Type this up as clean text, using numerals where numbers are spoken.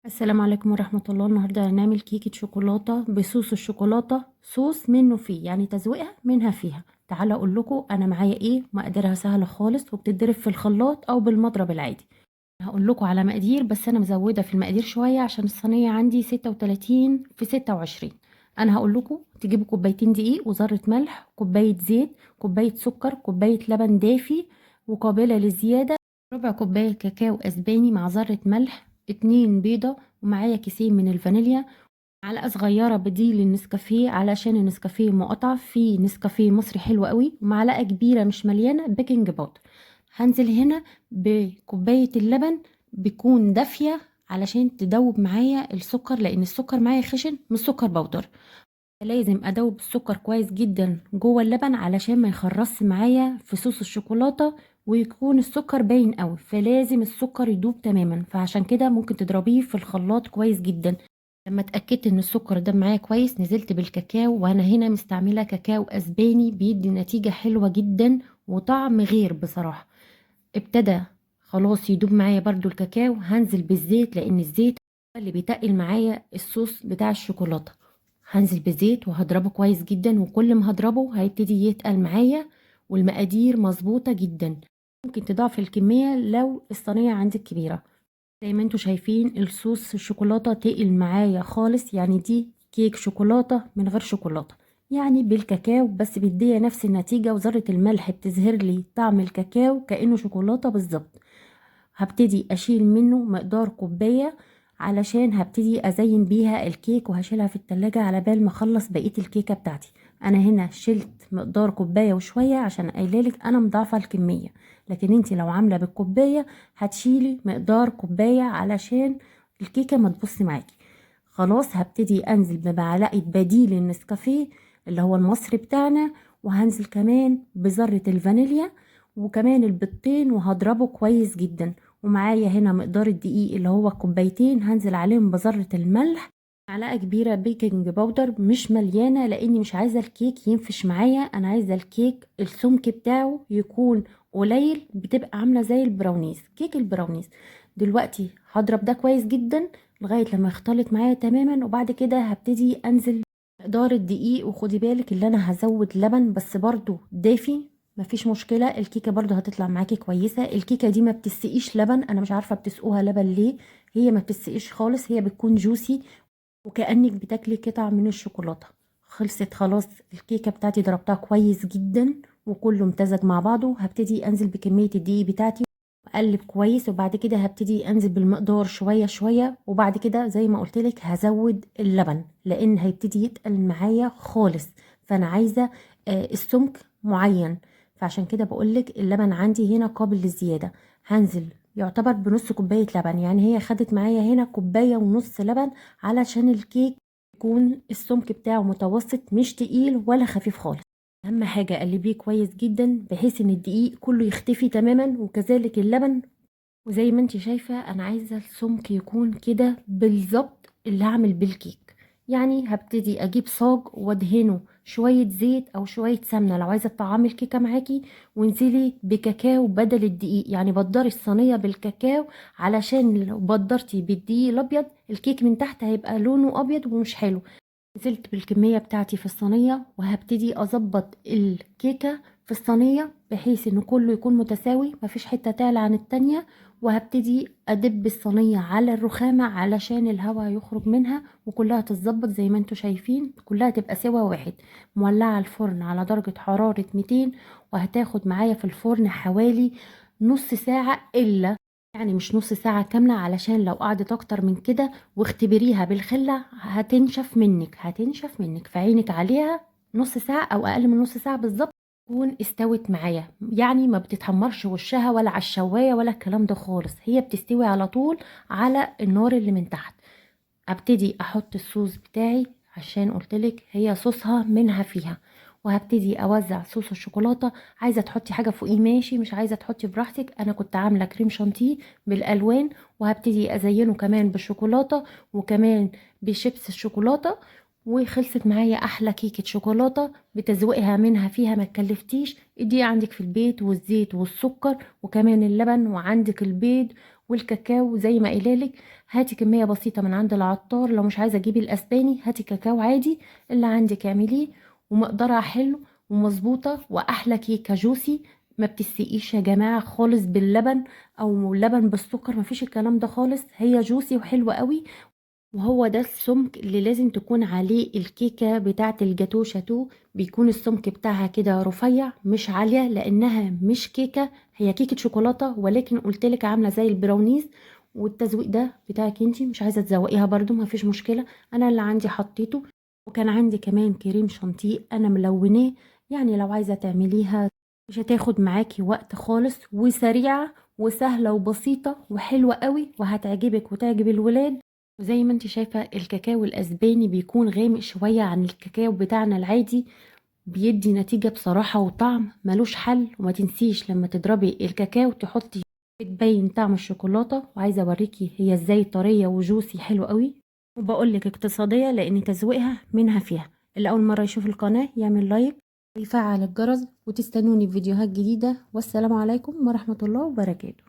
السلام عليكم ورحمة الله. النهاردة هنعمل كيكة شوكولاتة بصوص الشوكولاتة، صوص منه فيه، يعني تزويقها منها فيها. تعالوا اقول لكم انا معايا ايه. مقاديرها سهلة خالص وبتتضرب في الخلاط او بالمضرب العادي. هقول لكم على مقادير، بس انا مزودة في المقادير شوية عشان الصينية عندي 36 في 26. انا هقول لكم تجيبوا كوبايتين دقيق وذرة ملح، كوباية زيت، كوباية سكر، كوباية لبن دافي وقابلة للزيادة، ربع كوباية كاكاو اسباني مع ذرة ملح، 2 بيضة، ومعايا كيسين من الفانيليا، معلقة صغيرة بديل النسكافيه علشان النسكافيه مقطع، في نسكافيه مصري حلو قوي، ومعلقة كبيرة مش مليانة baking powder. هنزل هنا بكوباية اللبن بيكون دافية علشان تدوب معايا السكر، لأن السكر معايا خشن مش سكر powder. لازم ادوب السكر كويس جدا جوه اللبن علشان ما يخرصش معايا في صوص الشوكولاتة ويكون السكر باين قوي، فلازم السكر يدوب تماما، فعشان كده ممكن تضربيه في الخلاط كويس جدا. لما اتاكدت ان السكر ده معايا كويس نزلت بالكاكاو، وانا هنا مستعملة كاكاو اسباني بيدي نتيجة حلوة جدا وطعم غير بصراحة. ابتدى خلاص يدوب معايا برضو الكاكاو، هنزل بالزيت لان الزيت اللي بيتقل معايا الصوص بتاع الشوكولاتة. هنزل بزيت وهضربه كويس جدا، وكل ما هضربه هيبتدي يتقل معايا، والمقادير مظبوطة جدا. ممكن تضاعف الكمية لو الصينية عندك كبيرة. زي ما انتوا شايفين الصوص الشوكولاتة تقل معايا خالص، يعني دي كيك شوكولاتة من غير شوكولاتة، يعني بالكاكاو بس بيديها نفس النتيجة، وذرة الملح بتظهر لي طعم الكاكاو كأنه شوكولاتة بالظبط. هبتدي اشيل منه مقدار كوباية علشان هبتدي ازين بيها الكيك، وهشيلها في التلاجة على بال ما اخلص بقية الكيكة بتاعتي. انا هنا شلت مقدار كوباية وشوية عشان قايلالك انا مضاعفة الكمية، لكن انتي لو عاملة بالكوباية هتشيلي مقدار كوباية علشان الكيكة ما تبص معاكي. خلاص هبتدي انزل بمعلقة بديل النسكافيه اللي هو المصري بتاعنا، وهنزل كمان بذرة الفانيليا وكمان البيضتين، وهضربه كويس جدا. ومعايا هنا مقدار الدقيق اللي هو كوبايتين، هنزل عليهم بذرة الملح، معلقة كبيرة baking powder مش مليانة لاني مش عايزة الكيك ينفش معايا، انا عايزة الكيك السمك بتاعه يكون قليل، بتبقى عاملة زي البراونيز، كيك البراونيز. دلوقتي هضرب ده كويس جدا لغاية لما يختلط معايا تماما، وبعد كده هبتدي انزل مقدار الدقيق. وخدي بالك اللي انا هزود لبن بس برضو دافي، مفيش مشكلة، الكيكة برضو هتطلع معاكي كويسة. الكيكة دي ما بتسقيش لبن، انا مش عارفة بتسقوها لبن ليه، هي ما بتسقيش خالص، هي بتكون juicy وكأنك بتاكلي قطع من الشوكولاتة. خلصت خلاص الكيكة بتاعتي، ضربتها كويس جدا وكله امتزج مع بعضه. هبتدي انزل بكمية الدقيق بتاعتي واقلب كويس، وبعد كده هبتدي انزل بالمقدار شوية شوية، وبعد كده زي ما قلتلك هزود اللبن لان هيبتدي يتقل معايا خالص، فانا عايزة السمك معين، فعشان كده بقولك اللبن عندي هنا قابل للزيادة. هنزل يعتبر بنص كوباية لبن، يعني هي خدت معايا هنا كوباية ونص لبن علشان الكيك يكون السمك بتاعه متوسط، مش تقيل ولا خفيف خالص. اهم حاجة قلبية كويس جدا بحيث ان الدقيق كله يختفي تماما، وكذلك اللبن. وزي ما انت شايفة انا عايزة السمك يكون كده بالظبط اللي هعمل بالكيك. يعني هبتدي اجيب صاج وادهنه شوية زيت او شوية سمنة لو عايزة تطعمي الكيكة معاكي، وانزلي بكاكاو بدل الدقيق، يعني بدري الصينية بالكاكاو علشان لو بدرتي بالدقيق الابيض الكيك من تحت هيبقى لونه ابيض ومش حلو. نزلت بالكمية بتاعتي في الصينية، وهبتدي اظبط الكيكة في الصينية بحيث ان كله يكون متساوي، مفيش حتة تعلى عن التانية. وهبتدي ادب الصينية على الرخامة علشان الهواء يخرج منها وكلها تتظبط زي ما انتوا شايفين، كلها تبقى سوا واحد. مولعة الفرن على درجة حرارة 200، وهتاخد معايا في الفرن حوالي نص ساعة إلا، يعني مش نص ساعة كاملة علشان لو قعدت أكتر من كده واختبريها بالخلة هتنشف منك، هتنشف منك، فعينك عليها نص ساعة أو أقل من نص ساعة بالظبط تكون استوت معايا. يعني ما بتتحمرش وشها ولا على الشواية ولا الكلام ده خالص، هي بتستوي على طول على النار اللي من تحت. ابتدي احط الصوص بتاعي عشان قلتلك هي صوصها منها فيها، وهبتدي اوزع صوص الشوكولاتة. عايزه تحطي حاجة فوقيه ماشي، مش عايزه تحطي براحتك. انا كنت عامله كريم شانتيه بالالوان، وهبتدي ازينه كمان بالشوكولاته وكمان بشيبس الشوكولاتة. وخلصت معايا احلى كيكة شوكولاتة بتزويقها منها فيها، ما تكلفتيش. الدقيق عندك في البيت، والزيت والسكر وكمان اللبن، وعندك البيض والكاكاو زي ما قايلالك هاتي كمية بسيطة من عند العطار، لو مش عايزه تجيبي الاسباني هاتي كاكاو عادي اللي عندك اعمليه، ومقدارها حلو ومظبوطه، واحلى كيكة juicy ما بتسقيش يا جماعة خالص باللبن او لبن بالسكر، مفيش الكلام ده خالص، هي juicy وحلوه قوي. وهو ده السمك اللي لازم تكون عليه الكيكة بتاعة الجاتو شاتو، بيكون السمك بتاعها كده رفيع مش عالية، لأنها مش كيكة، هي كيكة شوكولاتة، ولكن قلتلك عاملة زي البراونيز. والتزويق ده بتاعك انتي، مش عايزة تزوقيها برضو مفيش مشكلة، أنا اللي عندي حطيته. وكان عندي كمان كريم شانتيه أنا ملوناه، يعني لو عايزة تعمليها مش هتاخد معاكي وقت خالص، وسريعة وسهلة وبسيطة وحلوة قوي، وهتعجبك وتعجب الولاد. وزي ما انت شايفة الكاكاو الأسباني بيكون غامق شوية عن الكاكاو بتاعنا العادي، بيدي نتيجة بصراحة وطعم ملوش حل. وما تنسيش لما تضربي الكاكاو تحطي، بتبين طعم الشوكولاتة. وعايزة اوريكي هي ازاي طرية وجوسي حلو قوي، وبقولك اقتصادية لان تزويقها منها فيها. اللي اول مرة يشوف القناة يعمل لايك ويفعل الجرس، وتستنوني في فيديوهات جديدة. والسلام عليكم ورحمة الله وبركاته.